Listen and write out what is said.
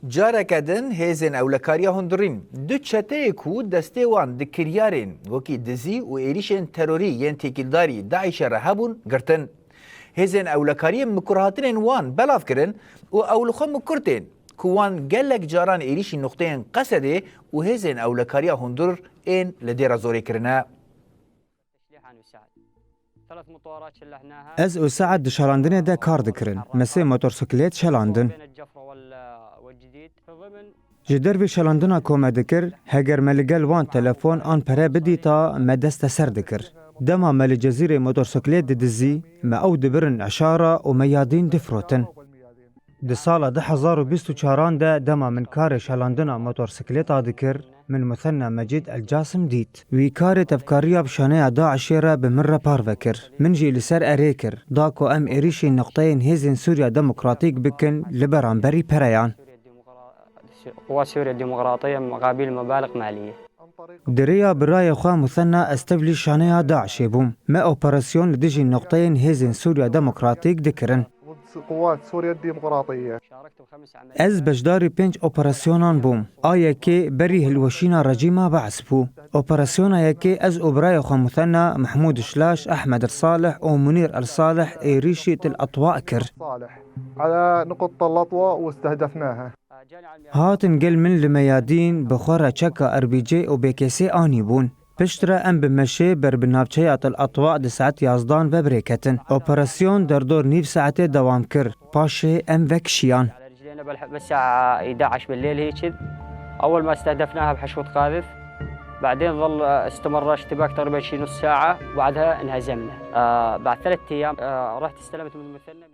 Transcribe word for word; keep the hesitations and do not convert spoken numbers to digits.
Careke din hêzên ewlekariya hundirîn du çeteyê ku destê wan di kiryarên wekî dizî û êrîşên terorî yên têkildarî DAIŞê re hebûn, girtin. Hêzên ewlekariyê mikurhatinên wan belav kirin û ew li xwe mikur tên ku wan gelek caran êrîşî nuqteyên Qesedê û hêzên ewlekariya hundir ên li Dêra Zorê kirine. Ez û Sead di şelandinê de kar dikirin. Me sê motorsîklêt şelandin. Ji dervê şelandina ku me dikir, heger me li gel wan telefon an pere bidîta, me desteser dikir. Dema me li Cezîrê motorsîklêt didizî, me ew dibirin eşara û me ya dîn difirotin. Di sala du hezar û bîst û çaran de dema min karê şelandina motorsiklêta dikir, min Musenna Mecîd El Casim dît. Wî karê tevkariya bi şaneya DAIŞê re bi min re parve kir. Min jî li ser erê kir, da ku em êrîşî nuqteyên hêzên Sûriya Demokratîk bikin li beramberî pereyan. قوات سوريا الديمقراطية مقابل مبالغ مالية. Di rêya birayê xwe Musenna ez tevlî şaneya DAIŞê bûm. Me operasyon li dijî nuqteyên hêzên Sûriya Demokratîk dikirin. قوات سوريا الديمقراطية. Ez beşdarî pênc operasyonan bûm. A yekê berî hilweşîna rejîma Bees bû. Operasyona yekê ez û birayê xwe Musenna, Mehmûd Şlaş, Ehmed El Salih û Munîr El Salih êrîşî Til Etwa kir. صالح على نقطة الأطوة واستهدفناها. Hatin gel min li me ya dîn bi xwe re çeka R B G û B K S anîbûn. Piştre em bi meşê ber bi navçeya Til Etwa di saet yazdan ve birêketin. Operasyon derdor nîv saetê dewam kir. Paşê em vekişiyan. على رجلينا بال-، بالساعة احدعش بالليل هيك. أول ما استهدفناها بحشود قاذف، بعدين ظل، استمر اشتباك تقريبًا شي نص ساعة، وبعدها انهزمنا. آه، بعد ثلاث أيام، آه، رحت استلمت من المثنى.